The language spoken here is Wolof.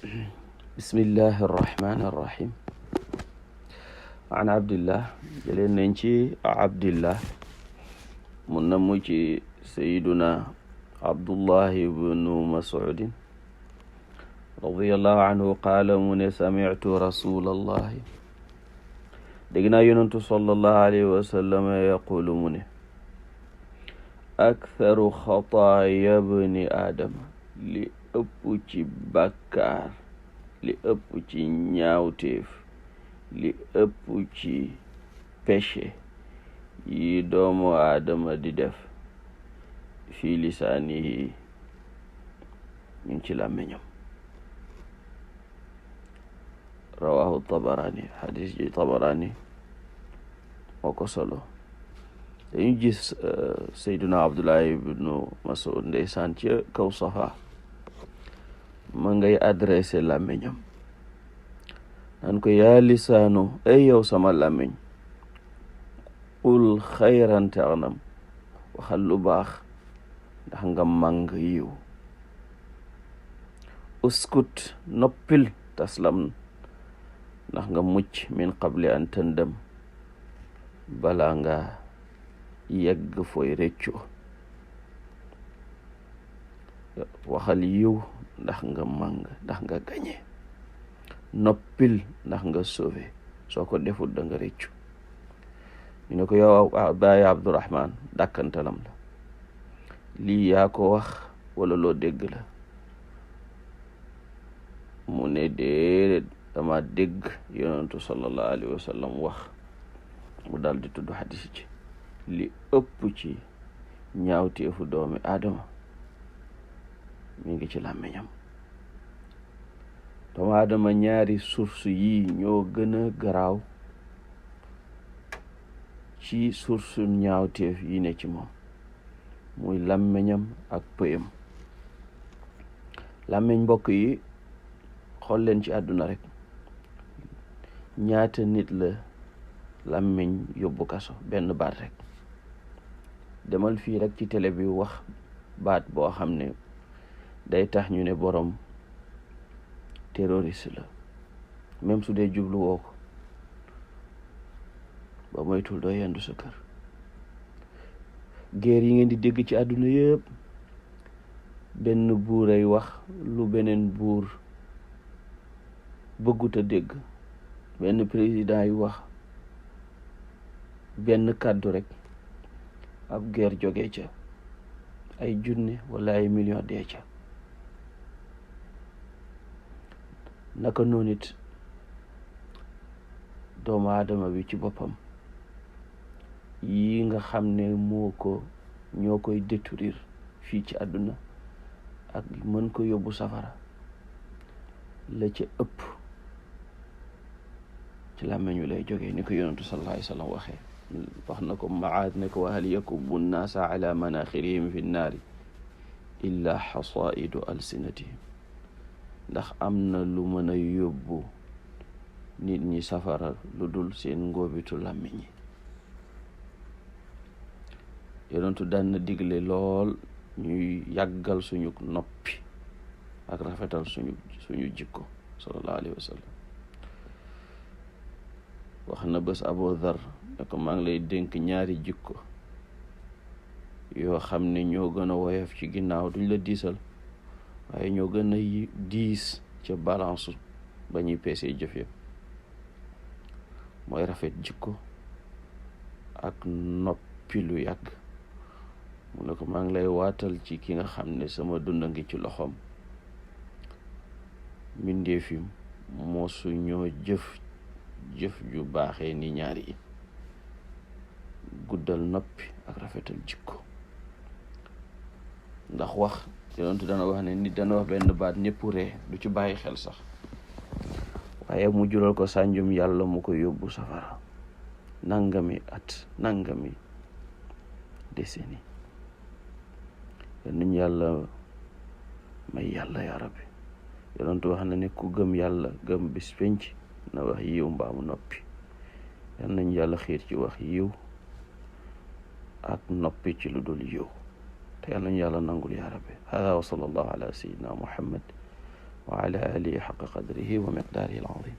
bismillahi arrahmani arrahim. an abdillah jëleen nañ ci abdillah mu namu ci sayiduna abdullahi ibnu mas'udin radiyallahu anhu qaala mu ne sami'tu rasulallahi dégg naa yonentu sallallahu alayhi wa sallam yaqulu mu ne aktharu xataaya bni aadama li ëpp ci bàkkaar li ëpp ci ñaawteef li ëpp ci péché yi doomu aadama di def fii lisaanihi ñu ngi ci làmmiñam rawahu tabarani hadis ji tabarani moo ko solo dañu gis sayduna abdullahi ibnu mas'ud ndeysaan ci kaw safa ma ngay adressé làmmiñam naan ko yaa lisaanu ay yow sama làmmiñ qul xayran taxnam waxal lu baax ndax nga màng yiw uskut noppil taslam ndax nga mucc min qabli an tëndam balaa nga yegg fooy réccu waxal yiw ndax nga màng ndax nga gañe noppil ndax nga sauvé soo ko deful da nga réccu ñu ne ko yow baay Abdurahman dàkkantalam la lii yaa ko wax wala loo dégg la mu ne déedéet dama dégg yonentu sallallahu alayhi wa sallam wax mu daal di tudd xadis ci li ëpp ci ñaawteefu doomi aadama mi ngi ci làmmiñam doomu aadama ñaari source yi ñoo gën a garaaw ci source ñaawteef yi ne ci moom muy làmmiñam ak pëyam làmmiñ mbokk yi xool leen ci àdduna rek ñaata nit la làmmiñ yóbbu kaso benn baat rek demal fii rek ci télé bi wax baat boo xam ne day tax ñu ne borom terroriste la même su dee jublu woo ko ba moytul doo yendu sa kër guerre yi ngeen di dégg ci àdduna yëpp benn buur ay wax lu beneen buur bëggut a dégg benn président yi wax benn kàddu rek ab guerre jógee ca ay junne wala ay million dee ca naka noonu it doomu aadama bi ci boppam yi nga xam ne ñoo koy détruire fii ci àdduna ak mën ko yóbbu safara la ca ëpp ci làmmiñu lay jógee ni ko yonentu sallallahu alayhi wa sallam waxee wax na ko Muaad ne ko wa hal yakubbu nnaasa ala manaxirihim fi nnaari illa xasaidu alsinatihim ndax am na lu mën a yóbbu nit ñi safara lu dul seen ngóobitu làmmiñ yi yonentu daan na digle lool ñuy yàggal suñu noppi ak rafetal suñu jikko sallallahu alayhi wa sallam wax na bés Abu Dhar ne ko maa ngi lay dénk ñaari jikko yoo xam ne ñoo gën a woyof ci ginnaaw duñ la diisal waaye ñoo gën a diis ca balance ba ñuy peesee jëf yëpp mooy rafet jikko ak noppi lu yàgg mu ne ko maa ngi lay waatal ci ki nga xam ne sama dund ngi ci loxoom mbindeefi mosu ñoo jëf ju baaxee ni ñaar yi guddal noppi ak rafetal jikko ndax wax yonentu dana wax ne nit dana wax benn baat ñëpp ree du ci bàyyi xel sax waaye mu jural ko sànjum yàlla mu ko yóbbu safara nangami at nangami décennie yal yàlla may yàlla yaa rabbi yonentu wax na ne ku gëm yàlla gëm bis penc na wax yiw mbaamu noppi yal nañ yàlla xiir ci wax yiw ak noppi ci lu dul yiw te yal nañ yàlla nangul yaa rabbi hada wa sallallahu ala sayyidina muhammad wa ala alihi xaqa qadrihi wa miqdaarihi al-azim.